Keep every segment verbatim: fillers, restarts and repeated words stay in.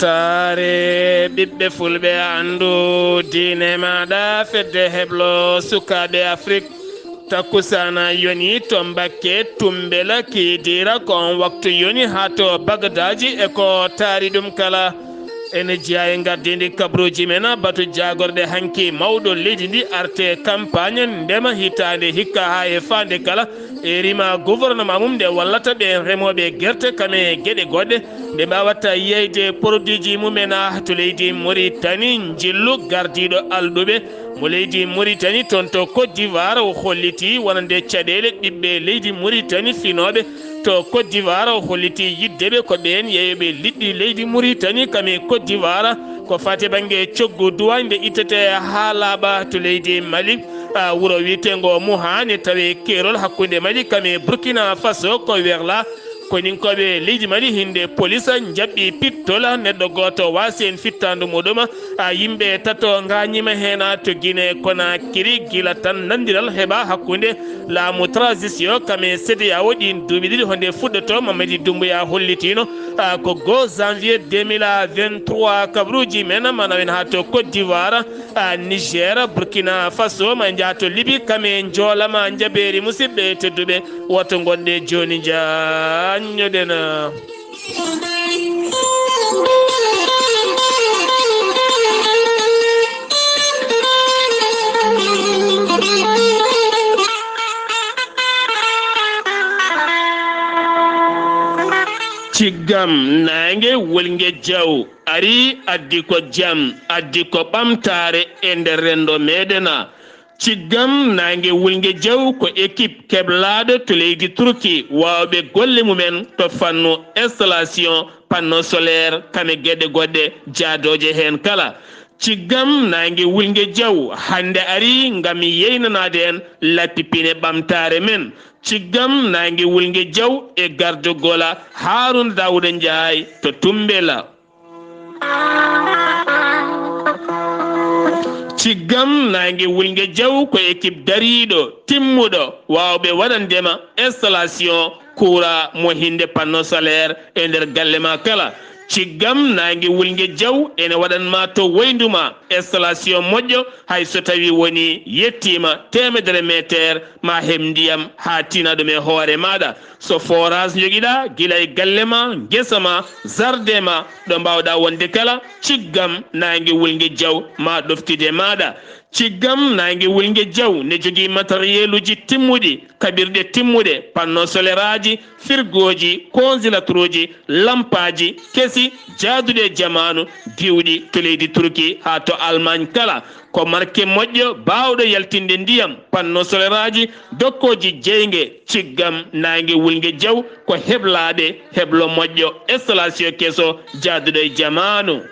Taare ɓiɓɓe fulɓe, anndu diine maaɗa. Fedde heblo sukaaɓe Afrik, takkusaana yoni to Mbakke Tumbela Kiidiira, ko on waktu yoni haa to Bagdaaji e ko taari ɗum kala. Ene jeyaa e ngardiindi kabruuji men, batu jaagorɗe hanki mawɗo leydi ndi arte campagne ndema hitaande hikka haa e faande kala. E rima gouvernement mum nde wallata ɓe remooɓe gerte kam e geɗe goɗɗe, nde mbaawata yeyde produitji mumen to leydi Mauritanie. Njillu gardiiɗo alɗuɓe mo leydi Mauritanie toon to Côte d'Ivoire o hollitii wonande caɗeele ɓiɓɓe leydi Mauritanie finooɓe to Côte d'Ivoire, o hollitii yidde ɓe ko ɓeen yeeyooɓe liɗɗi leydi Mauritanie kam e Côte d'Ivoire. Ko faati bannge coggu duwaañ nde ittete haa laaɓa to leydi Mali, a, wuro wiyeteengo Muha ne tawee keerol hakkunde Mali kam e Burkina Faso ko werlaa. Koninkooɓe leydi Mali hinde polis njaɓɓi pittol neɗɗo gooto waasi en fittaandu muɗum. A, yimɓe tato ngaañiima heen to Guinée Conakry gila tan nanndiral heɓa hakkunde laamu transition kam e CEDEAO ɗiin duuɓi ɗiɗi. Honde fuɗɗoto, Mamadi Doumbouya hollitiino, a, ko goo janvier deux mille vingt-trois. Kabruuji men ma nawen haa to Côte d'Ivoire, a, Niger, Burkina Faso, ma njaha to Libi kam e njoolama. Njabeeri musidɓe tedduɓe, woto ngonɗe jooni njaññoɗen. Ciggam naange wulnge jaw ari, addi ko jam, addi ko ɓamtaare e nder renndo meɗen. Ciggam naange wulnge jaw ko équipe keblaaɗo to leydi Turki, waawɓe golle mumen to fannu installation panneau solaire kam e geɗe goɗɗe jaadooje heen kala. Ciggam naange wulnge jaw hannde ari ngam yeynanaade en lappi pine ɓamtaare men. Ciggam naange wulnge jaw e gardogola Haaruna Daawuda Njaay to Tumbela. Ciggam naange wulnge jaw ko équipe dariiɗo, timmuɗo, waawɓe waɗandema installation courant mo hinde panneau solaire e nder galle ma kala. Ciggam naange wulnge jaw ene waɗanma to woyndu ma installation moƴƴo, hay so tawi woni yettiima teemedere meeteer ma heɓ ndiyam haa tina ɗum e hoore maaɗa. So forage njogiɗa, gila e galle ma, ngesa ma, jardin ma, ɗo mbawɗa wonde kala, ciggam naange wulnge jaw ma ɗoftide maaɗa. Ciggam naange wulnge jaw ne jogii matériel uji timmuɗi, kaɓirɗe timmuɗe, panneau solaire aji, firgooji, congélateur uji, lampaaji kesi, jaaduɗi e jamaanu, diwɗi to leydi Turki haa to Allemagne kala. Ko marque moƴƴo, baawɗo yaltinde ndiyam, panneau solaire aji, dokkooji jeynge, ciggam naange wulnge jaw, ko heblaaɓe, heblo moƴƴo, installation keso, jaaduɗo e jamaanu.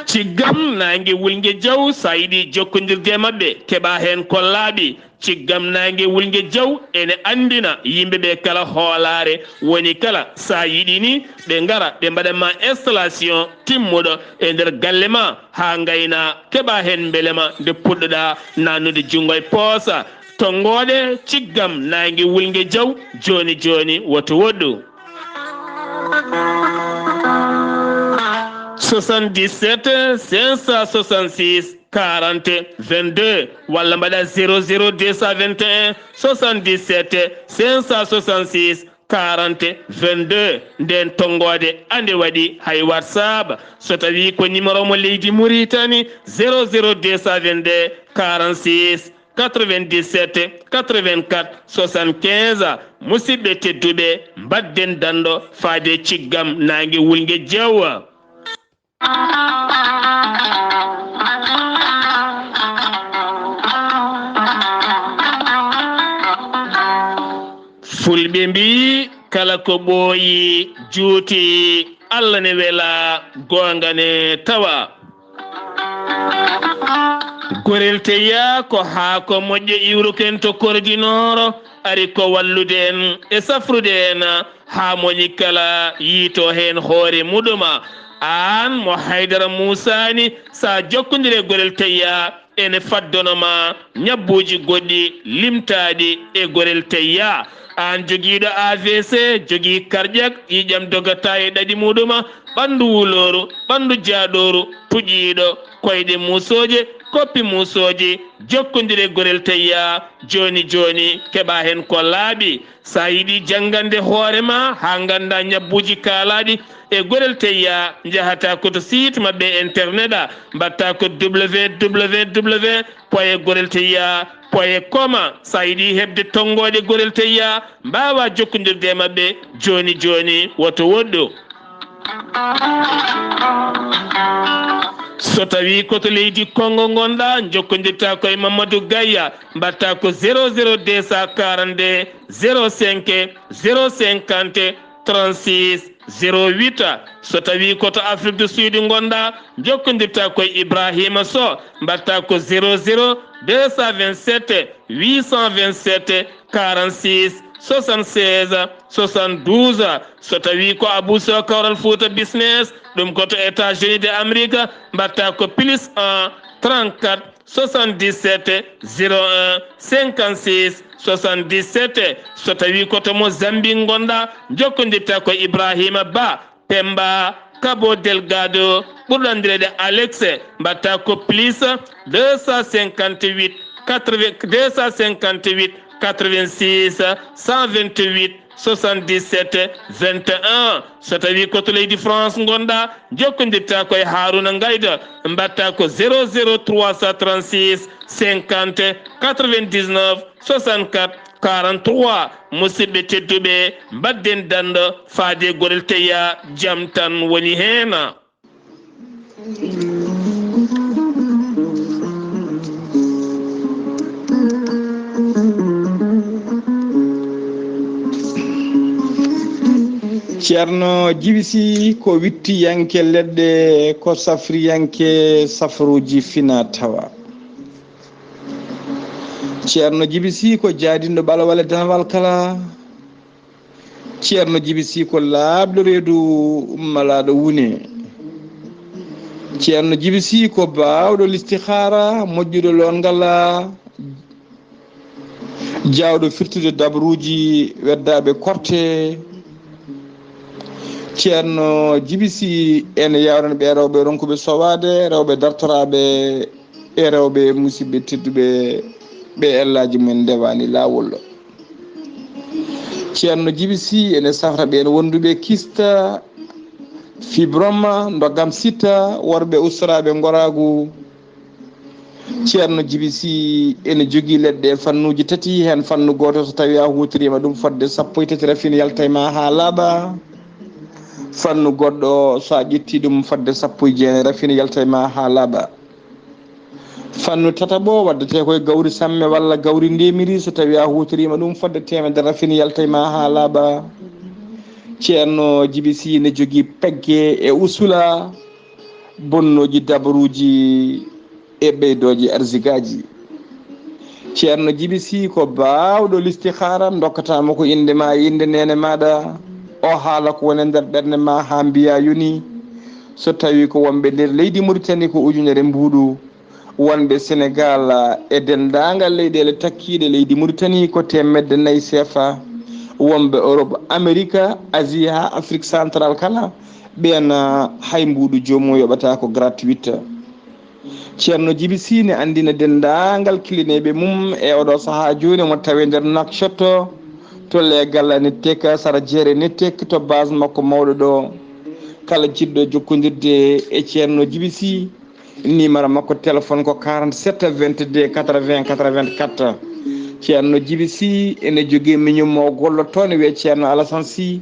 Ciggam naange wulnge jaw, so a yiɗi jokkondirde e maɓɓe, keɓa heen ko laaɓi. Ciggam naange wulnge jaw ene anndina yimɓe ɓe kala hoolaare woni kala. So a yiɗi ni, ɓe ngara, ɓe mbaɗa ma installation timmuɗo e nder galle ma, haa ngayna, keɓa heen mbelema nde puɗɗoɗa naannude junngo e poosa. Tonngooɗe ciggam naange wulnge jaw, jooni jooni woto woɗɗu. Soixante-dix-sept cinq cent soixante-six quarante vingt-deux, walla mbaɗa zéro zéro deux cent vingt et un soixante-dix-sept cinq cent soixante-six quarante vingt-deux. Nden tonngoode ande waɗi hay WhatsApp. So tawi ko numéro mo leydi Mauritanie, zéro zéro deux cent vingt-deux quarante-six quatre-vingt-dix-sept quatre-vingt-quatre soixante-quinze. Musidɓe tedduɓe, mbadden danɗo faade ciggam naange wulnge jeewa. Fulɓe mbii, kala ko ɓooyi juuti, Allah ne wela, goonga ne tawa. Gorel teya ko haako moƴƴo iwruken to Kordinooro, ari ko wallude en e safrude en haa moni kala yiito heen hoore muɗuma. Aan mo Haydara Muusaani, so a jokkondire Gorel Teyya, ene faddono ma ñabbuuji goɗɗi limtaaɗi e Gorel Teyya. Aan jogiiɗo A V C, jogii karƴak, ƴiiƴam dogataa e ɗaɗi muuɗum, ɓanndu wulooru, ɓanndu jaaɗooru, puƴiiɗo, koyɗe muusooje, koppi muusooje, jokkondir e Gorel Teyya jooni jooni, keɓaa heen ko laaɓi. So a yiɗii janngande hoore ma haa nganndaa ñabbuuji kaalaaɗi e Gorel Teyya, njahataa ko to site maɓɓe internet, mbaɗtaa ko www point gorel teyya point com. So a yiɗii heɓde tonngooɗe Gorel Teyya, mbaawaa jokkondirde e maɓɓe jooni jooni, woto woɗɗu. So tawii ko to leydi Konngo ngonɗaa, njokkondirtaa ko e Mamadou Gaya, mbaɗtaa ko zéro zéro deux cent quarante-deux zéro cinq zéro cinquante trente-six zéro huit. So tawii ko to Afrique du Sud ngonɗaa, njokkondirtaa ko e Ibrahima Sow, mbaɗtaa ko zéro zéro deux cent vingt-sept huit cent vingt-sept quarante-six soixante-seize soixante-douze. So tawii ko Abou Sow Kawral Fouta Business, ɗum ko to États-Unis de Amérique, mbaɗtaa ko plus un trente-quatre soixante-dix-sept zéro un cinquante-six soixante-dix-sept. So tawii ko to Mozambique ngonɗaa, njokkondirtaa ko Ibrahima Ba, Pemba, Cabo Delgado, ɓurɗo anndireede Alex, mbaɗtaa ko plus deux cent cinquante-huit quatre-vingts, deux cent cinquante-huit quatre-vingt-six cent vingt-huit soixante-dix-sept vingt et un. So tawii ko to leydi France ngonɗaa, njokkondirtaa ko e Haruna Ngayda, mbaɗtaa ko zéro zéro trois cent trente-six cinquante quatre-vingt-dix-neuf soixante-quatre quarante-trois. Musidɓe tedduɓe, mbaɗden danndo faade Gorel Teyya, jam tan woni heen. Ceerno Jibi Sih ko wittiyanke leɗɗe, ko safriyanke safruuji fina tawa. Ceerno Jibi Sih ko jaadinɗo ɓalawal e danawal kala. Ceerno Jibi Sih ko laaɓɗo reedu malaaɗo wune. Ceerno Jibi Sih ko baawɗo listihaara, moƴƴuɗo loongal, jaawɗo firtude dabruuji weddaaɓe korte. Ceerno Jibi Sih ene yaawrani ɓee rewɓe ronkuɓe sowaade, rewɓe dartoraaɓe e rewɓe musidɓe tedduɓe ɓe ellaaji mumen ndewaani laawol. Ceerno Jibi Sih ene safra ɓeen wonduɓe kista, fibroma, ndoggam sitta, worɓe ustoraaɓe ngoraagu. Ceerno Jibi Sih ene jogii leɗɗe e fannuuji tati, heen fannu gooto so tawii a huutoriima ɗum fodde sappo e tati rafin yalta e ma haa laaɓa. Fannu goɗɗo so a ƴettii ɗum fodde sappo e jeenayi rafin yalta e ma haa laaɓa. Fannu tataɓo waddetee ko e gawri samme walla gawri ndemiri, so tawii a huutoriima ɗum fodde teemedere rafin yalta e ma haa laaɓa. Ceerno Jibi Sih ne jogii pegge e usula, bonnooji dabaruuji e ɓeydooji arsigaaji. Ceerno Jibi Sih ko baawɗo listihaara, ndokkataa mo ko innde ma e innde neene maaɗa, o haala ko woni e nder ɓernde ma haa mbiyaa yoni. So tawii ko wonɓe nder leydi Muritani ko ujunere mbuuɗu, wonɓe Senegaal e denndaangal leyɗeele takkiiɗe leydi Muritani ko teemedde nayi seefa, wonɓe Europe, Amerika, Asie haa Afrik Santral kala, ɓeen hay mbuuɗu joomum yoɓataa ko gratuit. Ceerno Jibi Sih ne anndina denndaangal kilineeɓe mum e oɗo sahaa jooni omo tawee nder Nouakchott to leegal Nettek, sara jeere Nettek to base makko mawɗo ɗo. Kala jiɗɗo jokkondirde e Ceerno Jibi Sih, numéro makko téléphone ko quarante-sept vingt-deux quatre-vingts quatre-vingt-quatre. Ceerno Jibi Sih ene jogii miñum mo gollotoo ne wiyee Ceerno Alassane Sih.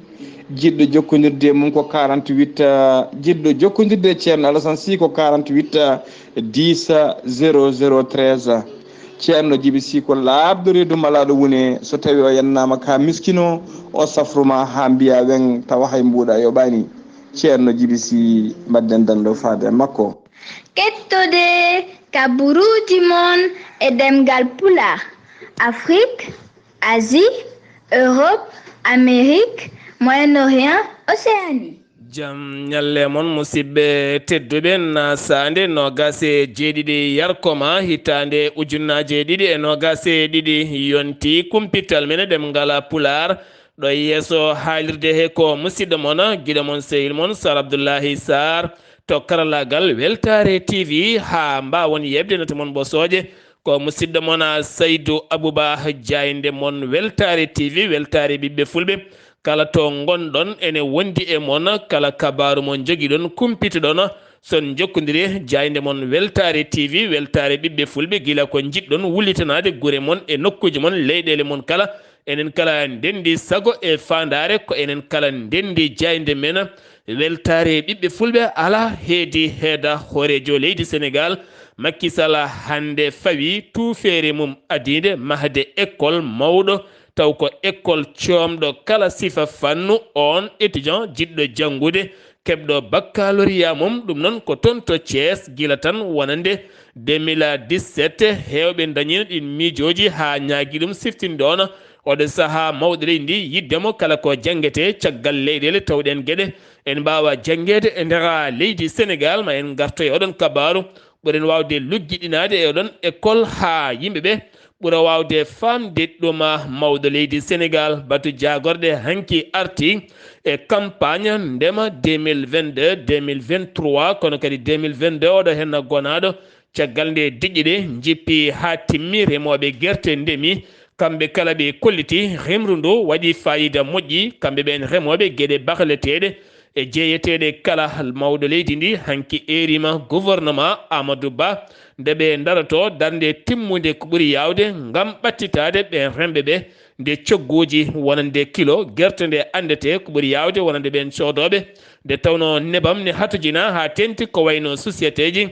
Jiɗɗo jokkondirde e mum ko quarante-huit, eh, jiɗɗo jokkondirde e Ceerno Alassane Sih ko quarante-huit, eh, dix, eh, zéro zéro treize. Ceerno Jibi Sih ko laaɓɗo reedu malaaɗo wune, so tawii o yennaama ka miskino, o safru ma haa mbiyaa weŋ, tawa hay mbuuɗa yoɓaani. Ceerno Jibi Sih, mbaɗden danndo faade e makko. Kettode kaburuuji mon e ɗemngal Pulaar, Afrik, Asie, Europe, Amérique, Moyen-Orient, Océanie. Jam ñalle mon, musidɓe tedduɓe. Na saande noogaas e jeeɗiɗi yarkoma, hitaande ujunnaaje ɗiɗi e noogaas e ɗiɗi, yonti kumpital men e ɗemngal Pulaar. Ɗo yeeso haalirde he ko musidɗo mon, giɗo mon, sehil mon, Sar Abdullahi Sar, to karallaagal Weltaare T V. Haa mbaawon yeɓde note mon ɓosooje, ko musidɗo mon, Saydu Abuba, jaaynde mon Weltaare T V, Weltaare ɓiɓɓe Fulɓe. Kala to ngonɗon, ene wondi e mon, kala kabaaru mo njogiɗon, kumpitoɗon, son njokkondiri jaaynde mon Weltaare T V, Weltaare ɓiɓɓe Fulɓe, gila ko njiɗɗon wullitanaade gure mon e nokkuuji mon, leyɗeele mon kala. Enen kala ndenndi sago e faandaare, ko enen kala ndenndi jaaynde men Weltaare ɓiɓɓe Fulɓe. Alaa heedi heeda hooreejo leydi Senegaal, Macky Sall, hannde fawi tuufeere mum adiinde mahde école mawɗo, taw ko école coomɗo kala sifa fannu, oon étudiant jiɗɗo janngude, keɓɗo baccalauréat mum. Ɗum noon ko toon to Thiès, gila tan wonande deux mille dix-sept, heewɓe ndañiino ɗiin miijooji haa ñaagi ɗum siftinde oon. Oɗo sahaa mawɗo leydi ndi, yiɗde mo kala ko janngetee caggal leyɗeele, tawɗen geɗe en mbaawa janngeede e nder leydi Senegaal. Ma en ngarto e oɗon kabaaru. Ɓuren waawde luggiɗinaade e oɗon école haa yimɓe ɓe ɓura waawde faamde ɗum. Mawɗo leydi Senegaal, batu jaagorɗe hanki arti e campagne ndema deux mille vingt-deux, deux mille vingt-trois, kono kadi deux mille vingt-deux oɗo henna gonaaɗo. Caggal nde diƴƴe ɗe njippi haa timmi, remooɓe gerte ndemi, kamɓe kala ɓe kolliti remru ndu waɗi faayiida moƴƴi, kamɓe ɓeen remooɓe geɗe bakleteeɗe e jeeyeteeɗe kala. Mawɗo leydi ndi hanki eeriima gouvernement Amadou Ba, nde ɓe ndaroto darnde timmunde ko ɓuri yaawde ngam ɓattitaade ɓeen remɓe ɓe, nde cogguuji wonande kilo gerte nde anndetee ko ɓuri yaawde wonande ɓeen coodooɓe, nde tawnoo nebam ne hatojinaa haa teeŋti ko wayno sociétéji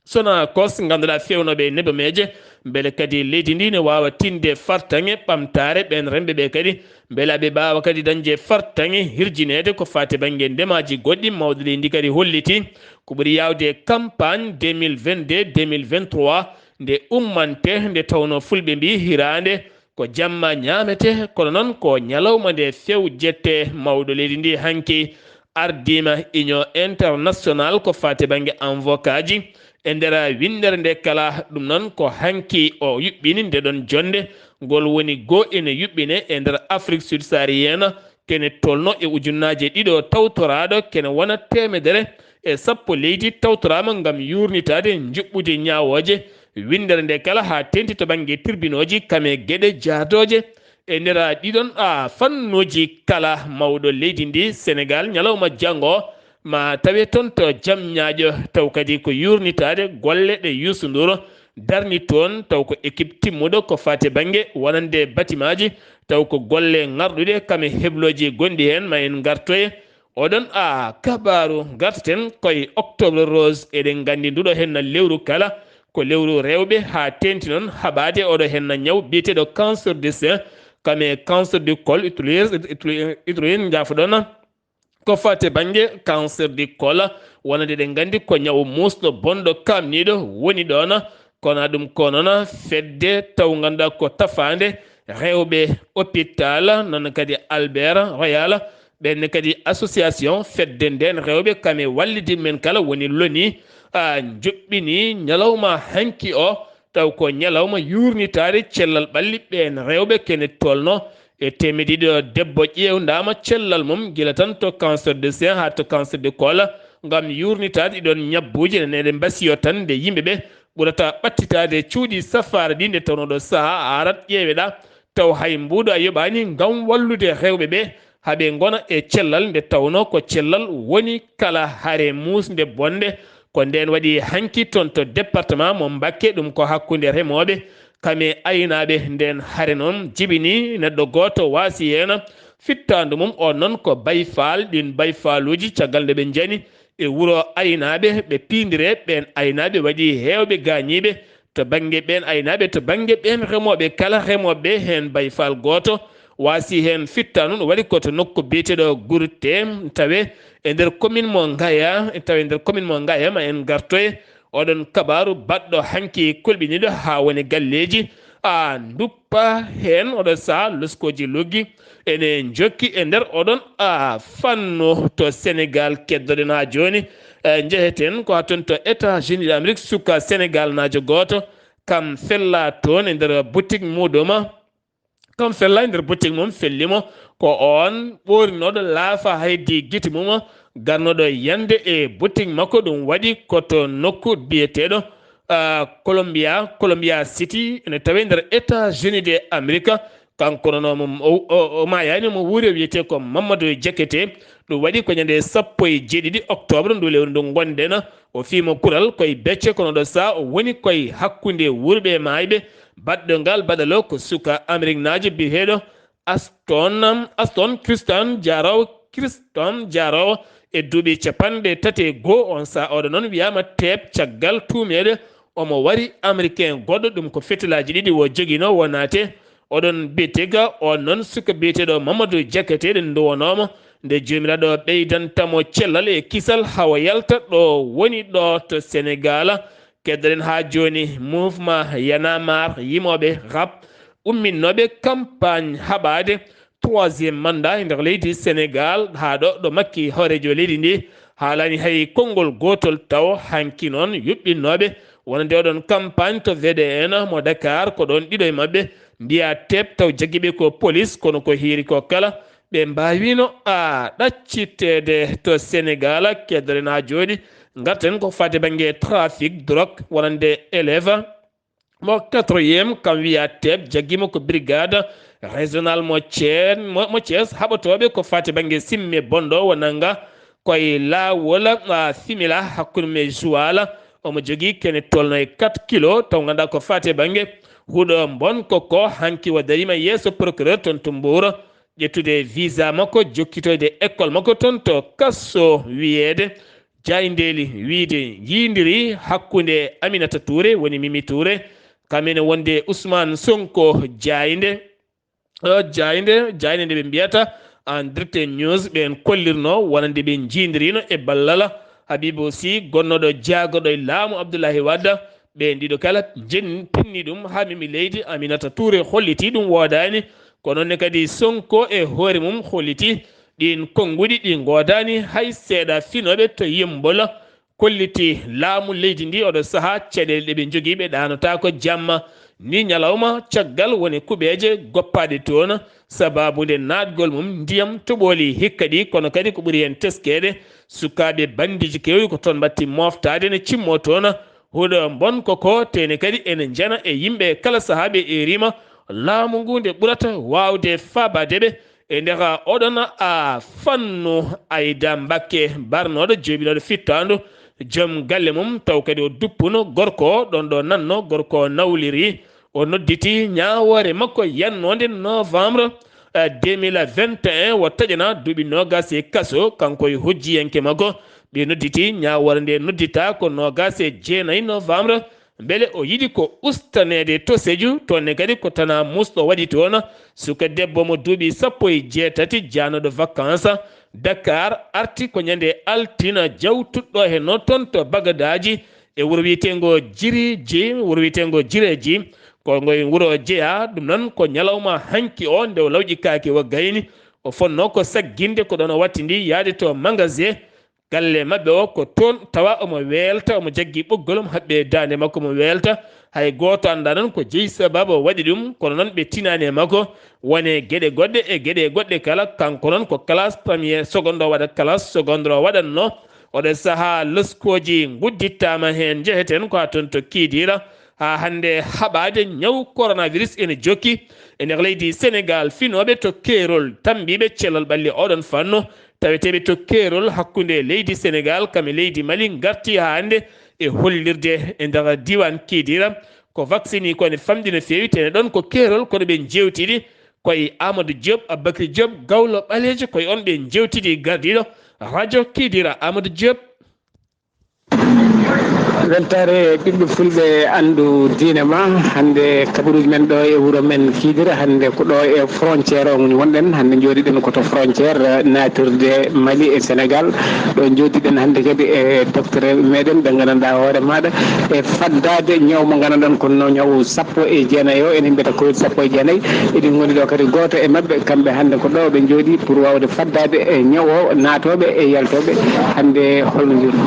Sonacos, ngannduɗaa, feewnooɓe e nebameeje, mbele kadi leydi ndi ne waawa tinde fartaŋŋe ɓamtaare ɓeen remɓe ɓe kadi, mbele aɓe mbaawa kadi dañde fartaŋŋe hirjineede ko faati bannge ndemaaji goɗɗi. Mawɗo leydi ndi kadi holliti ko ɓuri yaawde campagne deux mille vingt-deux, deux mille vingt-trois nde ummante, nde tawnoo Fulɓe mbii hiraande ko jamma ñaamete, kono noon ko ñalawma nde fewjete. Mawɗo leydi ndi hanki ardiima Union International ko faati bannge avocat ji e nder winndere nde kala. Ɗum noon ko hanki o yuɓɓini nde ɗon jonnde, ngol woni goo ene yuɓɓine e nder Afrique subsaharienne, kene tolno e ujunnaaje ɗiɗo tawtoraaɗo, kene wona teemedere e sappo leydi tawtoraama ngam yuurnitaade njuɓɓudi ñaawooje winndere nde kala, haa teeŋti to bannge tirbinooji kame geɗe jaadooje e nder ɗiɗon a fannuuji kala. Mawɗo leydi ndi Senegaal, ñalawma janngo ma tawe toon to jam ñaaƴo, taw kadi ko yuurnitaade golle ɗe Youssou Ndour darni toon, taw ko équipe timmuɗo ko faati bannge wonande batimaaji, taw ko golle ŋarɗuɗe kame heblooji gonɗi heen. Ma en ngartoye oɗon a kabaaru. Ngartaten koye Octobre Rose. Eɗen nganndi nduɗo henna lewru kala ko lewru rewɓe, haa teeŋti noon haɓaade oɗo henna ñaw biyeteeɗo cancer du sein, kame cancer du col utéri-, utéri-, utérin, njaafoɗon, ko faati bannge cancer du col. Wonande eɗen nganndi ko ñaw muusɗo, bonɗo, kaamniiɗo woni ɗoon. Kono ɗum ko noon fedde taw ngannduɗaa ko tafaande rewɓe hôpital, noon kadi Albert Royal, ɓeen kadi association fedde ndeen rewɓe kame wallidin men kala woni loni, a, njuɓɓini ñalawma hanki o, taw ko ñalawma yuurnitaade cellal ɓalli ɓeen rewɓe kene tolno e teemedde ɗiɗo debbo ƴeewndaama cellal mum, gila tan to cancer du sein haa to cancer du col, ngam yuurnitaade ɗiɗon ñabbuuji. Enen eɗen mbasiyo tan nde yimɓe ɓe ɓurata ɓattitaade cuuɗi safaara ɗi, nde tawnoo ɗo sahaa a arat ƴeeweɗaa, taw hay mbuuɗo a yoɓaani ngam wallude rewɓe ɓe haa ɓe ngona e cellal, nde tawnoo ko cellal woni kala hare muusnde bonde. Ko ndeen waɗi hanki toon to département mo Mbakke, ɗum ko hakkunde remooɓe kame aynaaɓe. Ndeen hare noon jibini neɗɗo gooto waasi heen fittaandu mum, oon noon ko Baay Faal. Ɗiin Baay Faaluuji, caggal nde ɓe njani e wuro aynaaɓe, ɓe piindire, ɓeen aynaaɓe waɗi heewɓe gaañiiɓe to bannge ɓeen aynaaɓe, to bannge ɓeen remooɓe kala, remooɓe ɓe heen Baay Faal gooto waasi heen fittaandu. Ɗum waɗi ko to nokku biyeteeɗo Gurte, tawe e nder commune mo Ngaya, tawe e nder commune mo Ngaya. Ma en ngartoye oɗon kabaaru baɗɗo hanki kulɓiniiɗo haa woni galleeji a nduppa heen oɗo saha loskooji luggi ene njokki e nder oɗon a fannu to Senegal. Keddoɗen haa jooni, eh, njeheten ko haa toon to États-Unis d'Amérique, suka Senegal naajo gooto kam fella toon e nder boutique muɗuma. Kam fella e nder boutique mum, fellimo ko on ɓoorinooɗo laafa haydi gite mum, garnooɗo yande e boutique makko. Ɗum waɗi ko to nokku biyeteeɗo, ah, Columbia, Columbia City, ene tawe nder États-Unis de Amerique. Kanko noon o, o, o, o maayaani, mo wuuri o wiyetee ko Mamadou Diakité. Ɗum waɗi ko ñande sappo e jeeɗiɗi octobre ndu lewru ndu ngonɗen. O fii mo kural koye becce, kono ɗo saha o woni koye hakkunde wuurɓe e maayɓe. Baɗɗo ngal baɗalo ko suka Ameriknaajo biyeteeɗo Aston, Aston Christian Diarraoua, Christian Diarraoua e duuɓi capanɗe tati e goo. On saha oɗo noon wiyaama teep caggal tuumeede omo wari Ameriken goɗɗo, ɗum ko fetelaaji ɗiɗi wo joginoo wo naate. Oɗon biyetee ga on noon suka biyeteeɗo Mamadou Diakité, ɗen nduwanooma nde Joomiraaɗo ɓeydanta mo cellal e kisal haa o yalta ɗo woni ɗo to Senegal. Keddoɗen haa jooni mouvement Y'en a marre yimooɓe rap umminnooɓe campagne haɓaade troisième mandat e nder leydi Senegal, haa ɗo ɗo Makki hooreejo leydi ndi haalaani hay konngol gootol tawo. Hanki noon yuɓɓinnooɓe wonande oɗon campagne to V D N mo Dakar ko ɗoon ɗiɗo e maɓɓe mbiya teep taw jaggiiɓe ko police, kono ko hiiri ko kala ɓe mbaawiino a ɗacciteede to Senegal. Keddoɗen haa jooni ngarten ko faati bannge trafic drogue wonande élève mo quatrième kam wiya teep jaggiima ko brigade régional mo Thiès, mo, mo Thiès haɓotooɓe ko faati bannge simme bonɗo wo nannga koye laawol, ah, simila hakkunde mum e Joal. Omo jogii kene tolno e quatre kilo taw ngannduɗaa ko faati bannge huɗo mbon ko ko hanki o dariima yeeso procureur toon to Mbour. Ƴettude visa makko, jokkitoyde école makko toon to kaso, wiyeede jaayndeeli wiyde njiidiri hakkunde Aminata Touré, woni Mimi Touré, kam ene wonde Ousmane Sonko jaaynde. Ɗo jaaynde, jaaynde nde ɓe mbiyata en Direct News, ɓeen kollirno wonande ɓe njiidirino e ballal Habibou Sy, gonnooɗo jaagorɗo e laamu Abdoulaye Wade. Ɓeen ɗiɗo kala jen-, pinni ɗum haa Mimi leydi Aminata Touré holliti ɗum woodaani. Ko noon ne kadi Sonko e hoore mum holliti ɗiin konnguɗi ɗi ngoodaani hay seeɗa. Finooɓe to Yemmbol kolliti laamu leydi ndi oɗo sahaa caɗeele ɗe ɓe njogii ɓe ɗaanotaako jamma. Ni ñalawma caggal woni kuɓeeje goppaaɗe toon, sabaabu nde naatgol mum ndiyam toɓooli hikka ɗi, kono kadi ko ɓuri heen teskeede, sukaaɓe banndiiji keewɗi ko toon mbatti mooftaade ne cimmoo toon. Huɗo mbon ko ko teene kadi ene njana e yimɓe kala sahaa ɓe eeriima laamu ngu nde ɓurata waawde faabaade ɓe. E nder oɗon a fannu, Ayda Mbakke barnooɗo jooɓinooɗo fittaandu, joom galle mum taw kadi o duppuno gorko o, ɗoon ɗo nanno gorko o nawliri. O nodditi ñaawoore makko yannoonde novembre, eh, deux mille vingt et un, o taƴana duuɓi noogaas e kaso, kanko e hojjiyanke makko. Ɓe nodditi ñaawoore nde nodditaa ko noogaas e jeenayi novembre, mbele o yiɗi ko ustaneede to Seju, toon ne kadi ko tanaa musɗo waɗi toon. Suka debbo mo duuɓi sappo e jeetati jaanooɗo vacances Dakar arti ko ñande altine jawtuɗo he no toon to Bagadaaji e wuro wiyeteengo Jiriji, wuro wiyeteengo Jireji. Ko ngoy wuro jeyaa, ɗum noon ko ñalawma hanki o nde o lawƴi kaake o gayni. O fonnoo ko sagginde ko ɗoon o wattindi yaade to magasin galle maɓɓe o ko toon tawa omo weelta, omo jaggi ɓoggol, omo haɓɓi e daande makko, omo weelta. Hay gooto anndaa noon ko jeyi sababu o waɗi ɗum, kono noon ɓe tinaani e makko. Wone geɗe goɗɗe e geɗe goɗɗe kala, kanko noon ko classe première, seconde o waɗa, classe seconde o waɗatno. Oɗo sahaa loskooji nguddittaama heen, njeheten ko haa toon to Kidira. Haa hannde haɓaade ñaw coronavirus ene jokki e nder leydi Senegal. Finooɓe to keerol tammbiiɓe cellal ɓalli oɗon fannu taweteeɓe to keerol hakkunde leydi Senegal kam e leydi Mali ngarti haa hannde e hollirde e nder diiwaan Kidira ko vaccine ko ene famɗi no feewi, tene ɗon ko keerol kono ɓe njeewtidi koye Amadou Diop, Aboubacry Diop, gawlo ɓaleejo, koye on ɓe njeewtidi gardiiɗo radio Kidira Amadou Diop. Weltaare ɓiɓɓe fulɓe, anndu diine ma. Hannde kabaruuji men ɗo e wuro men Kiidira, hannde ko ɗo e frontière o woni wonɗen. Hannde njooɗiɗen ko to frontière, naatirde Mali e Sénégal. Ɗo njooɗiɗen hannde kadi e docteur meɗen ɓe nganndanɗaa hoore maaɗa e faddaade ñaw mo nganndanɗon ko no ñaw sappo e jeenayi o, enen mbiyata covid sappo e jeenayi. Eɗen ngoni ɗo kadi gooto e maɓɓe, kamɓe hannde ko ɗo ɓe njooɗi pour waawde faddaade e ñaw o, naatooɓe e yaltooɓe. Hannde holno njooɗi?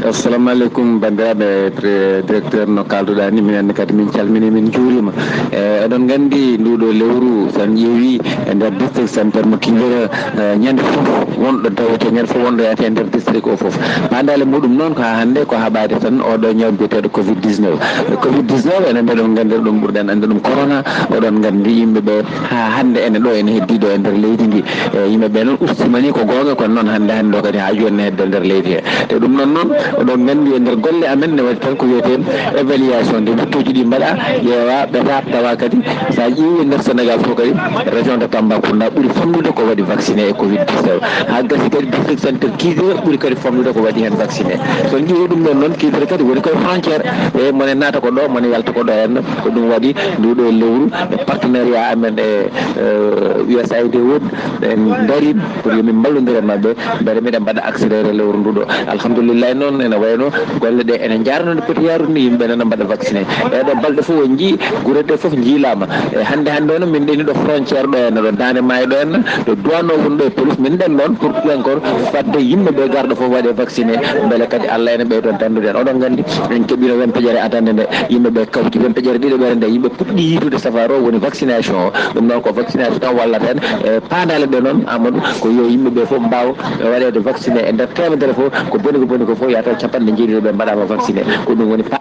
Assalamu aleykum, banndiraaɓe. Pre- directeur, no kaalduɗaa ni, minen kadi min calminii, min njuuriima. E, eɗon nganndi, nduuɗo lewru, so en ƴeewi e nder district center mo Kidira, e, ñande fof wonɗo dawete, ñande fof wonɗo yahata e nder district o fof. Paandaale muɗum noon ko haa hannde ko haɓaade tan oɗo ñaw biyeteeɗo covid dix-neuf. E, covid dix-neuf, enen mbeɗon nganndira ɗum, ɓurɗen annde ɗum corona. Oɗon nganndi yimɓe ɓe haa hannde ene ɗo, ene heddii ɗo e nder leydi ndi. E, yimɓe ɓe noon ustiima ni ko goonga, kono noon hannde, hannde o kadi haa jooni ne hedde nder leydi he. Te ɗum noon noon, oɗon nganndi e nder golle amen ne waɗi tan ko wiyetee évaluation de, wattuuji ɗi mbaɗa, ƴeewa, ɓeta, tawa kadi so a ƴeewi e nder Sénégal fof kadi, région de Tambacounda ɓuri famɗude ko waɗi vacciné e covid dix-neuf. Haa gasi kadi district center Kidira ɓuri kadi famɗude ko waɗi heen vacciné. So en ƴeewi ɗum ɗon noon, Kidira kadi woni koye frontière, e mone naata ko ɗo, mone yalta ko ɗo henna. Ko ɗum waɗi nduɗo lewru e partenariat amen e, e, U S A I D woni, en ndari pour yo min mballondir e maɓɓe, mbele miɗen mbaɗa accéléré lewru nduɗo. Alhamdulillahi noon, ene wayno golle ɗe ene njaarno nde poti yaarude ni, yimɓe nana mbaɗa vacciné. E ɗo balɗe fof on njii, gure ɗe fof njiilaama. E hannde, hannde o noon min ɗeni ɗo frontière ɗo henna, ɗo Daande Maayo ɗo henna, ɗo douane o woni ɗo e police, min ɗen ɗon pour encore fadde yimɓe ɓe garɗo fof waɗe vacciné, mbele kadi Allah ene ɓeydo dandude en. Oɗon nganndi, en keɓino wempeƴere adannde nde, yimɓe ɓe kawti wempeƴere ɗiɗo ɓere nde, yimɓe puɗɗi yiitude safaro woni vaccination o. Ɗum noon ko vaccination tan wallata en. E paandaale ɗe noon, Amadou, ko yo yimɓe ɓe fof mbaaw waɗeede vacciné e nder teemedere fof, ko boni, ko boni ko fof yahata capanɗe jeeɗiɗo ɓe mbaɗaama vacciné. Ko ɗum woni pa-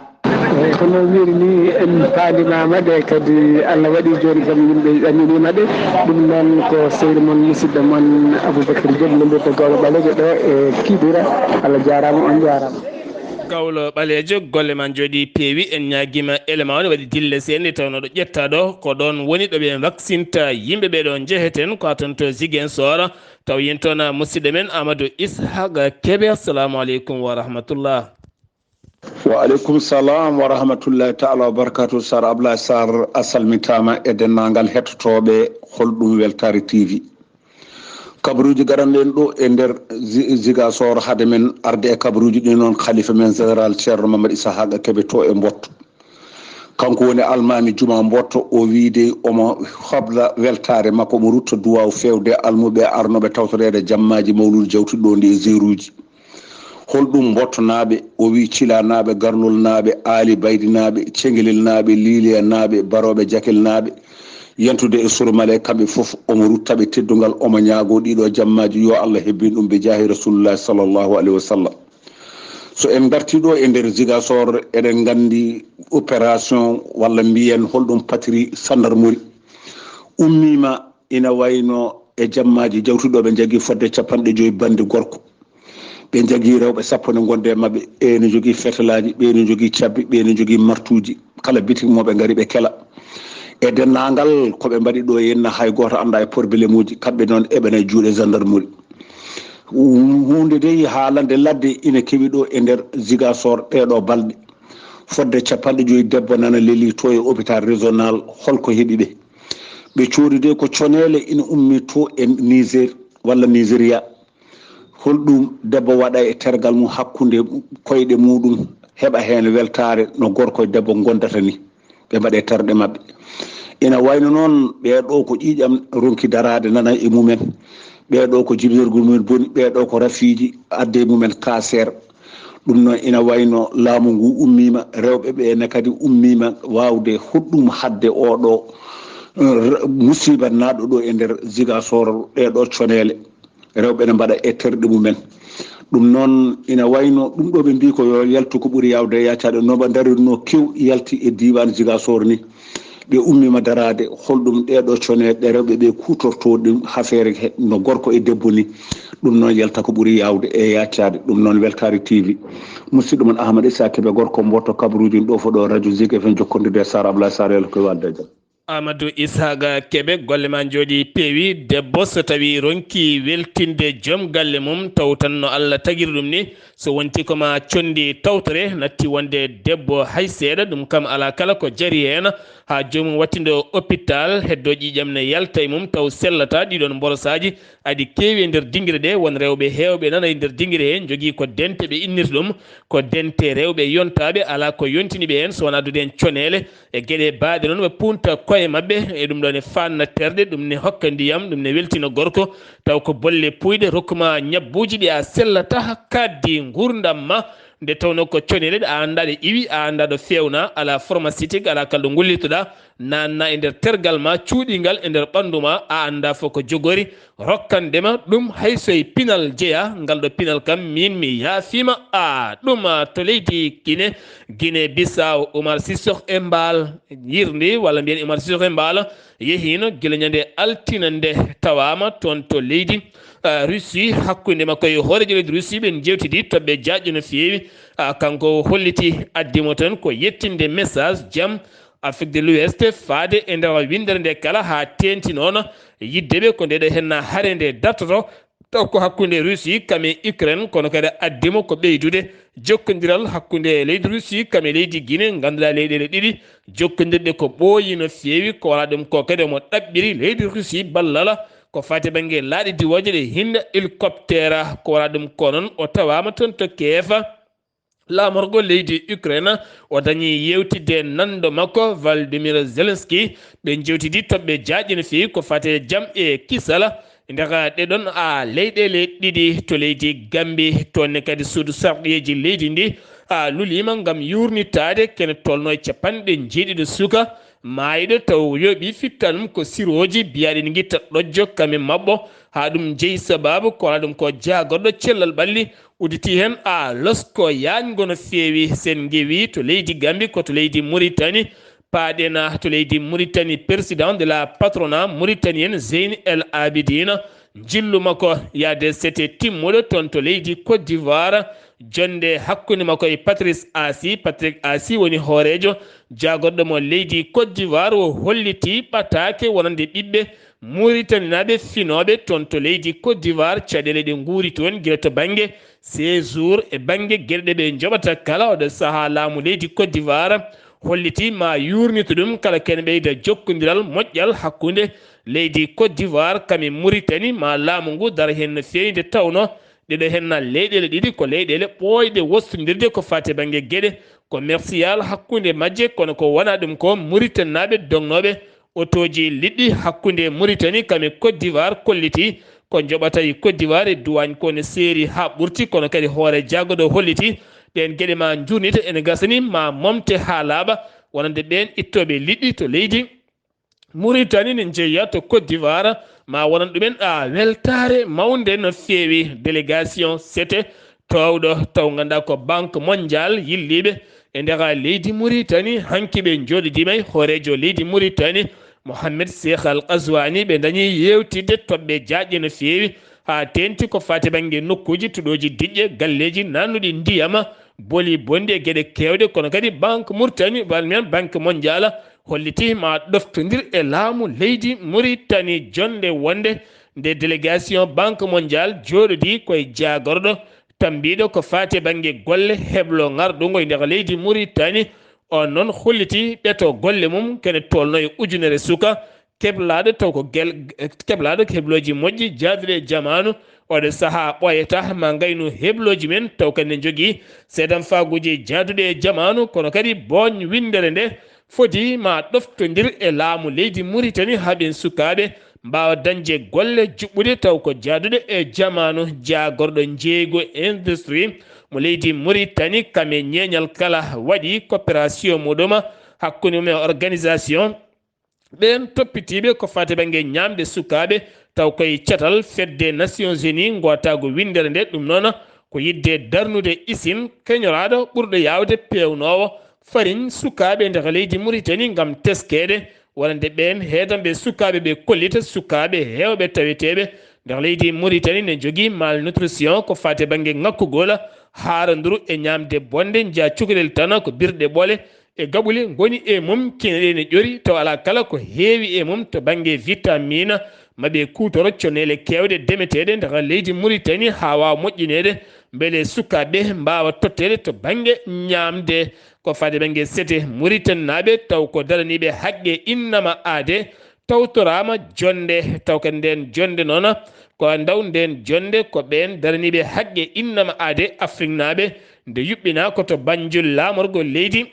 Eyi, ko no wiiri ni, en paandimaama ɗe kadi, Allah waɗi jooni kam yimɓe ɗaminiima ɗe. Ɗum noon ko sehil mon, musidɗo mon Aboubacry Diop, lombirɗo Gawlo Ɓaleejo ɗo e Kidira. Allah jaaraama, on njaaraama. Gawlo Ɓaleejo, golle ma njooɗi peewi. En ñaagiima élément o ne waɗi dille seeɗa, nde tawnoo ɗo ƴettaa ɗo, ko ɗoon woni ɗo ɓe waksinta yimɓe ɓe ɗo njeheten, ko haa toon to Ziguinchor. Taw yen toon musidɗo men Amadou Ishaqa Kebe. Assalamu aleykum wa rahmatullah. Wa aleykum salam wa rahmatullahi taala wa barakatuh. Sar Ablaye Sarr, a salmitaama e denndaangal hettotooɓe Holɗum Weltaare T V. Kabaruuji garanɗen ɗo e nder Zi- Ziguinchor. Hade men arde e kabaruuji ɗi noon, khalifa men général Ceerno Mamadou Ishaqa Kebe to e Mbotto. Kanko woni almaami juma Mbotto, o wiide omo habla weltaare makko, omo rutta duwaaw feewde almuɓe arnooɓe tawtoreede jammaaji mawluudu jawtuɗo ndi e zeeruuji. Holɗum Mbottonaaɓe? O wii Cilanaaɓe, Garlolnaaɓe, Aali Baydinaaɓe, Cengelelnaaɓe, Liiliyanaaɓe, Barooɓe Jakelnaaɓe, yentude e Surmale, kamɓe fof omo rutta ɓe teddungal, omo ñaagoo ɗiɗo jammaaji yo Allah hebbin ɗum bi jaahi Rasulullahi sallallahu alaihi wa sallam. So en ngartii ɗo e nder Ziguinchor, eɗen nganndi opération walla mbiyen holɗum patrie gendarmerie ummiima, ina wayno e jammaaji jawtuɗo ɓe njagii fodde capanɗe joyi banndi gorko. Ɓe njagii rewɓe sappo ne ngonde e maɓɓe, ɓe ne njogii fetalaaji, ɓe ne njogii cabbi, ɓe ne njogii martuuji. Kala bitik mo ɓe ngari ɓe kela. E denndaangal ko ɓe mbaɗi ɗo henna, hay gooto anndaa e porbilemuuji, kamɓe noon eɓena e juuɗe gendarmerie. Huunde dey haalande ladde ina kewi ɗo e nder Ziguinchor ɗeeɗo balɗe. Fodde capanɗe joyi debbo nana lelii to e hôpital régional. Holko heɓi ɓe? Ɓe coodi dey ko coneele ina ummii to e Niger walla Nigeria. Holɗum debbo waɗa e tergal mum hakkunde koyɗe muɗum, heɓa heen weltaare no gorko e debbo ngondata ni? Ɓe mbaɗe terɗe maɓɓe. Ina wayno noon, ɓee ɗo ko ƴiiƴam ronki daraade nana e mumen. Ɓee ɗo ko jibinirgol mumen boni, ɓee ɗo ko rafiiji adde e mumen kaaseer. Ɗum noon ina wayno laamu ngu ummiima, rewɓe ɓee ne kadi ummiima waawde hoɗɗum haɗde oo ɗo, eh, musiiba naatɗo ɗo e nder Ziguinchor, ɗee ɗo coneele. Rewɓe ne mbaɗa e terɗe mumen. Ɗum noon ina wayno ɗum ɗo ɓe mbii ko yo yaltu ko ɓuri yaawde e yaccaade, no ɓe ndarirnoo kew yalti e diiwaan Ziguinchor ni. Ɓe ummiima daraade, holɗum ɗee ɗo coneele ɗe rewɓe ɓe kuutortoo ɗum hafeere he-, no gorko e debbo ni. Ɗum noon yalta ko ɓuri yaawde e yaccaade. Ɗum noon Weltaare T V. Musidɗo mon Ahmad Issa Kebe, gorko Mboto, kabaruuji ɗo fof ɗo Radio Zik F M, jokkondirde e Sar Ablaye Sar, yalla ko e walde e jam. Amadou Isaaga Kebe, golle ma njooɗi peewi. Debbo so tawi ronki weltinde joom galle mum, taw tan no Allah tagiri ɗum ni. So wonti ko ma condi tawtore, natti wonde debbo hay seeɗa, ɗum kam alaa kala ko jari heen. Haa joomum wattindo hôpital, heddo ƴiiƴam ne yalta e mum, taw sellata. Ɗiɗon mborosaaji aɗi keewi e nder dingire ɗe. Won rewɓe heewɓe nana e nder dingire he, njogii ko dente ɓe innirta ɗum, ko dente rewɓe yontaaɓe, alaa ko yontini ɓe heen, so wonaa addude heen coneele e geɗe baaɗe noon, ɓe punta koye maɓɓe. E ɗum ɗo ne fanna terɗe, ɗum ne hokka ndiyam, ɗum ne weltina gorko, taw ko bolle puyɗe, rokkuma ñabbuuji ɗi a sellata, kaddi nguurndam ma. Nde tawno ko coneele ɗe a anndaa ɗe iwi, a anndaa ɗo feewna, alaa pharmaceutique, alaa kala ɗo ngullitoɗaa, nanna e nder tergal ma, cuuɗingal e nder ɓanndu ma, a anndaa fof ko jogori, rokkandema ɗum, hay so e pinal jeya, ngal ɗo pinal kam min mi yaafiima. A ɗum, a, to leydi Guinée, Guinée Bissau, Oumar Sissoko Embaló yirndi, walla mbiyen Oumar Sissoko Embaló yehiino gila ñande altine nde, tawaama toon to leydi, a, Russie, hakkunde makko e hooreejo leydi Russie, ɓe njeewtidi toɓɓe jaajɗe no feewi. A, kanko holliti, addi mo toon ko yettinde message jam Afrique de l'Ouest faade e nder winndere nde kala, haa teenti noon yidde ɓe ko nde ɗo henna hare nde dartoto, taw ko hakkunde Russie kam e Ukraine, kono kadi addi mo ko ɓeydude jokkondiral hakkunde leydi Russie kam e leydi Guinée, ngannduɗaa leyɗeele ɗiɗi jokkondirɗe ko ɓooyi no feewi. Ko wala ɗum ko kadi omo ɗaɓɓiri leydi Russie ballal ko faati bannge laaɗe diwooje ɗe hinna hélicoptère, ko wala ɗum ko noon o tawaama toon to Kiev. Laamorgo leydi Ukraine, o dañi yewtidde nanndo makko Volodymyr Zelensky. Ɓe njewtidi toɓɓe jaajɗe no feewi ko fate jam e kisal. Ndeka ɗe ɗon, a, leyɗeele ɗiɗi to leydi Gambie, toon ne kadi suudu sarɗiyeeji leydi ndi, a, luliima ngam yuurnitaade kene tolno e capanɗe njeeɗiɗo suka maayɗo taw yooɓi fittanum ko sirooji biyaaɗi ne ngitta ɗojjo kam e maɓɓo. Haa ɗum jeyi sababu ko wala ɗum ko jaagorɗo cellal ɓalli udditi heen, a, losko yaañgo no feewi. Sen ngewi to leydi Gambie ko to leydi Mauritanie, paaɗen to leydi Mauritanie, président de la patronat mauritanienne Zeyn El Abidine, njillu makko yaade sete timmuɗo toon to leydi Côte d'Ivoire, jonnde hakkunde makko e Patrice Assi. Patrick Assi woni hooreejo jaagorɗo mo leydi Côte d'Ivoire. O holliti ɓataake wonande ɓiɓɓe Muritaninaaɓe finooɓe toon to leydi Côte d'Ivoire, caɗeele ɗe nguuri toon gila to bannge séjour e bannge geɗe ɗe ɓe njoɓata kala. Oɗo sahaa laamu leydi Côte d'Ivoire holliti ma yuurnito ɗum kala ken ɓeyda jokkondiral moƴƴal hakkunde leydi Côte d'Ivoire kam e Mauritanie, ma laamu ngu dara heen no feewi nde tawno ɗeɗo henna leyɗeele ɗiɗi ko leyɗeele ɓooyɗe wostondirde ko faati bannge geɗe commercial hakkunde majje, kono ko wona ɗum ko Muritaninaaɓe dognooɓe otooji liɗɗi hakkunde Mauritanie kam e Côte d'Ivoire kolliti ko njoɓata e Côte d'Ivoire e duwaañ ko ne seeri haa ɓurti, kono kadi hoore jaagoɗo holliti ɗeen geɗe ma njurnita ene gasani ma momte haa laaɓa wonande ɓeen ittooɓe liɗɗi to leydi Mauritanie ne njeya to Côte d'Ivoire, ma wonan ɗumen a weltaare mawnde no feewi. Délégation sete toowɗo taw ngannduɗaa ko Banque Mondiale yilliiɓe e nder leydi Mauritanie, hanki ɓe njooɗidiima e hooreejo leydi Mauritanie, Mohamed Cheikh Al Ghazouani, ɓe dañi yeewtidde toɓɓe jaajɗe no feewi, haa teenti ko faati bannge nokkuuji tuɗooji diƴƴe, galleeji nannuɗi ndiyam, boli bonɗi e geɗe keewɗe, kono kadi Banque Mauritanie, walla mbiyen Banque Mondiale, holliti ma ɗoftondir e laamu leydi Mauritanie, jonnde wonde nde délégation Banque Mondiale jooɗodi koye jaagorɗo tambiiɗo ko faati e bannge golle heblo ngarɗungo e nder leydi Mauritanie. On noon holliti ɓeto golle mum kene tolno e ujunere suka keblaaɗo taw ko gel-, keblaaɗo heblooji moƴƴi jaaduɗo e jamaanu. Oɗo sahaa ɓooyata ma ngaynu heblooji men taw kadi ne njogii seedan faaguuji jaaduɗo e jamaanu, kono kadi booñ winndere nde foti ma ɗoftondir e laamu leydi Mauritanie haa ɓeen sukaaɓe mbaawa dañde golle juɓɓuɗe taw ko jaaduɗe e jamaanu. Jaagorɗo njeeygu e industrie mo leydi Mauritanie kam e ñeeñal kala waɗi coopération muɗum hakkunde mum e organisation ɓeen toppitiiɓe ko faati bannge ñaamde sukaaɓe, taw koye catal fedde Nations Unies ngootaagu winndere nde. Ɗum noon ko yiɗde darnude isin keñoraaɗo ɓurɗo yaawde peewnoowo fariñ sukaaɓe nder leydi Mauritanie ngam teskeede wonande ɓeen heedamɓe sukaaɓe ɓe kollita sukaaɓe heewɓe taweteeɓe nder leydi Mauritanie ne njogii malnutrition ko faati bannge ŋakkugol haaranduru e ñaamde bonde, njiya cukalel tan ko birɗe ɓole e gaɓule ngoni e mum, kene ɗe ne ƴori, tawa alaa kala ko heewi e mum to bannge vitamina, ma ɓe kuutoro conneele keewɗe demeteeɗe nder leydi Muritani haa waawa moƴƴineede, mbele sukaaɓe mbaawa totteede to bannge ñaamde. Ko faade bannge sete, Muritaninaaɓe taw ko daraniiɓe haqqe innama aade, tawtoraama jonnde, taw kadi ndeen jonnde noon, ko ndaw ndeen jonnde, ko ɓeen daraniiɓe haqqe innama aade Afriknaaɓe, nde yuɓɓinaa ko to Banjul laamorgo leydi,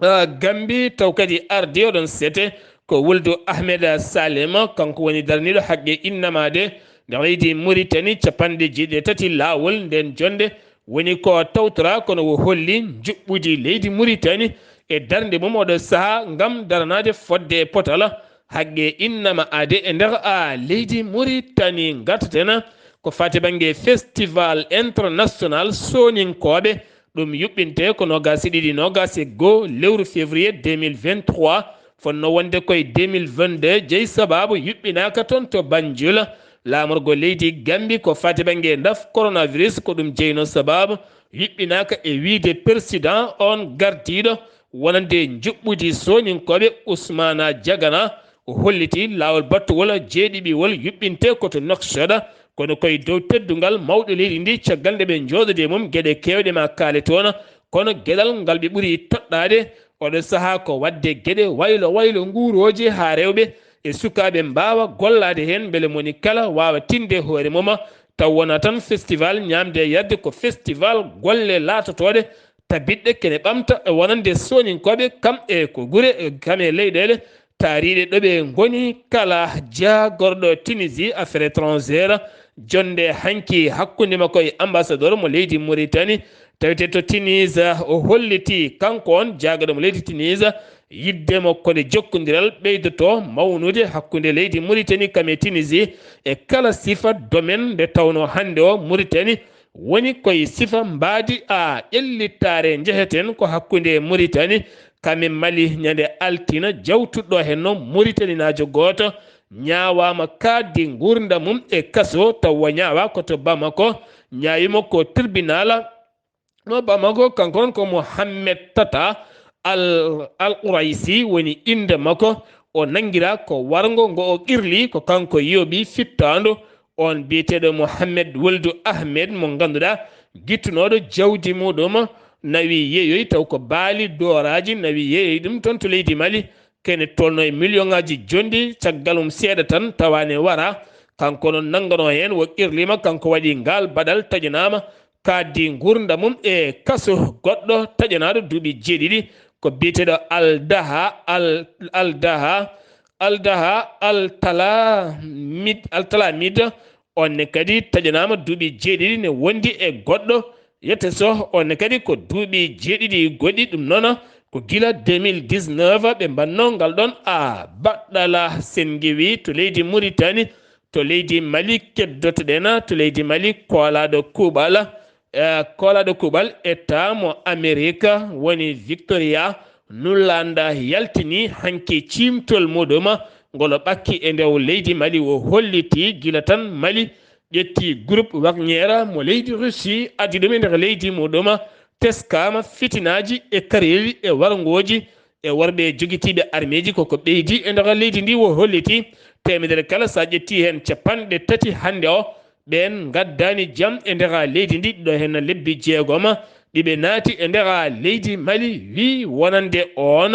ah, Gambi, taw kadi ardi oɗon sete ko Wuldu Ahmed Salem, kanko woni daraniiɗo haqqe innama aade nder leydi Muritani, capanɗe jeeɗiɗi e tati laawol ndeen jonnde, woni ko tawtoraa, kono o holli njuɓɓudi leydi Muritani e darnde mum oɗo sahaa ngam daranaade fodde e potal haqqe innama aade e nder, a, leydi Muritani. Ngartaten ko faati bannge festival international sooninkooɓe. Ɗum yuɓɓinte ko noogaas e ɗiɗi, noogaas e goo lewru février deux mille vingt-trois, fotnoo wonde koye deux mille vingt-deux, jeyi sabaabu yuɓɓinaaka toon to Banjul. Laamorgo leydi Gambi ko faati bannge ndaf coronavirus, ko ɗum jeynoo sabaabu yuɓɓinaaka e wiyde persidan on gardiiɗo wonande njuɓɓudi sooninkooɓe Usmaana Jagana. O holliti laawol battowol jeeɗiɓiwol yuɓɓinte ko to Nouakchott, kono koye dow teddungal mawɗo leydi ndi, caggal nde ɓe njooɗodi e mum geɗe keewɗe ma kaale toon. Kono geɗal ngal ɓe ɓuri toɗɗaade oɗo sahaa ko waɗde geɗe waylo waylo nguurooje haa rewɓe e sukaaɓe mbaawa gollaade heen, mbele moni kala waawa tinde hoore mum, taw wona tan festival ñaamde e yarde, ko festival golle laatotooɗe tabitɗe kene ɓamta e wonande sooninkooɓe kam e ko gure, kam e leyɗeele taariiɗe ɗo ɓe ngoni kala. Jaagorɗo Tunisie affaire étrangère, jonnde hanki hakkunde makko e ambassadeur mo leydi Mauritanie, tawete to Tunis, o holliti kanko on jaagorɗo mo leydi Tunis, yiɗde mo ko nde jokkondiral ɓeydoto mawnude hakkunde leydi Mauritanie kam e Tunisie e kala sifa domaine, nde tawnoo hannde o Mauritanie woni koye sifa mbaadi a ƴellitaare. Njeheten ko hakkunde Mauritanie kam e Mali ñande altine, jawtuɗo heen no Muritaninaajo gooto ñaawaama kaaddi nguurndam mum e kaso, tawa ñaawaa ko to Bamako, ñaawii mo ko tribunal mo Bamako, kanko on ko Mohamed Tata Al, Al Quraisi woni innde makko. O nanngiraa ko warngo ngo o qirli, ko kanko yooɓi fittaandu on biyeteeɗo Mohamed Wuldu Ahmed mo ngannduɗaa gittunooɗo jawdi muɗum nawi yeeyoyi, taw ko baali dooraaji nawi yeeyoyi ɗum toon to leydi Mali, kene tolno e million ŋaaji jonɗi, caggal mum seeɗa tan tawa ne wara. Kanko noon nannganoo heen, o qirliima, kanko waɗi ngaal baɗal, taƴanaama kaaddi nguurndam mum e kaso goɗɗo taƴanaaɗo duuɓi jeeɗiɗi, ko biyeteeɗo Aldaha, Al, Aldaha, Aldaha, Altalamid, Altalamid. On ne kadi taƴanaama duuɓi jeeɗiɗi, ne wondi e goɗɗo yete so, on ne kadi ko duuɓi jeeɗiɗi goɗɗi. Ɗum noon ko gila deux mille dix-neuf ɓe mbannoo ngal ɗoon a baɗɗala senngewi to leydi Muritani. To leydi Mali keddotoɗen, to leydi Mali koolaaɗo kuuɓal, eh, koolaaɗo kuuɓal État mo Amerik woni Victoria Nuland yaltini hanki ciimtol muɗum ngol o ɓakki e nder leydi Mali. O holliti gila tan Mali ƴetti groupe Wagner mo leydi Russie, addi ɗum e nder leydi muɗum, teskaama fitinaaji e kareeli e warngooji e worɓe jogitiiɓe armeeji koko ɓeydi e nder leydi ndi. O holliti teemedere kala, so a ƴetti heen capanɗe tati hannde o, ɓeen ngaddaani jam e nder leydi ndi, ɗo heen lebbi jeegom ɗi ɓe naati e nder leydi Mali, wii wonande on,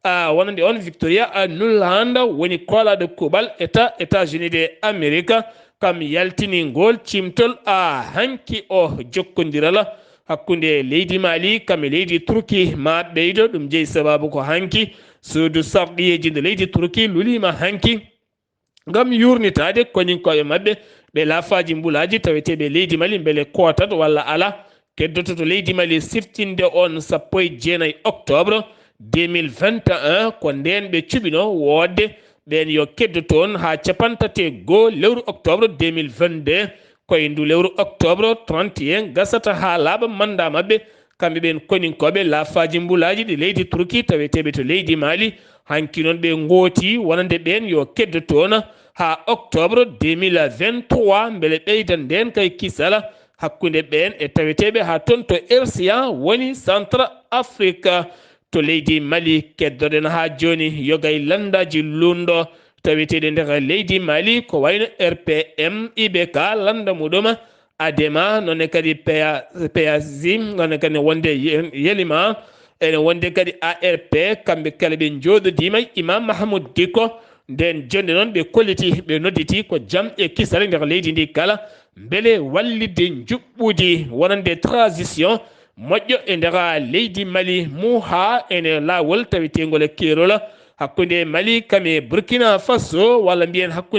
a, wonande on Victoria a Nuland woni koolaaɗo kuuɓal État États-Unis de Amerique, kam yaltini ngol ciimtol a hanki o jokkondiral hakkunde leydi Mali kam e leydi Turki ma ɓeydo. Ɗum jeyi sababu ko hanki suudu sarɗiyeeji nde leydi Turki luliima hanki ngam yuurnitaade koninkooɓe maɓɓe ɓe laafaaji mbulaaji taweteeɓe leydi Mali mbele kootat walla alaa. Keddoto to leydi Mali siftinde on sappo e jeenayi octobre deux mille vingt et un, ko ndeen ɓe cuɓinoo woodde ɓeen yo keddo toon haa cappanɗe tati e goo lewru octobre deux mille vingt-deux. Ko e ndu lewru octobre trente et un gasata haa laaɓa manndaa maɓɓe, kamɓe ɓeen koninkooɓe laafaaji mbulaaji ɗi leydi Turki taweteeɓe to leydi Mali. Hanki noon ɓe ngooti wonande ɓeen yo keddo toon haa octobre deux mille vingt-trois, mbele ɓeyda ndeen kay kisal hakkunde ɓeen e taweteeɓe haa toon to R C A, woni Centre Afrique. to leydi Mali. Keddoɗen haa jooni yogay lanndaaji luulndo taweteeɗi nder leydi Mali, ko wayno R P M, I B K, lannda muɗum, Adema, noon ne kadi P A, P A Z, noon ne kadi wonde Ye-, Yelima, ene wonde kadi A R P, kamɓe kala ɓe njooɗodiima, Imam Mahamoud Dicko. Nden jonnde noon ɓe kolliti, ɓe nodditi ko jam e kisal e nder leydi ndi kala, mbele wallitde njuɓɓudi wonande transition moƴƴo e nder leydi Mali, mu haa ene laawol taweteengol e keerol hakkunde Mali kam e Burkina Faso, walla mbiyen hakkunde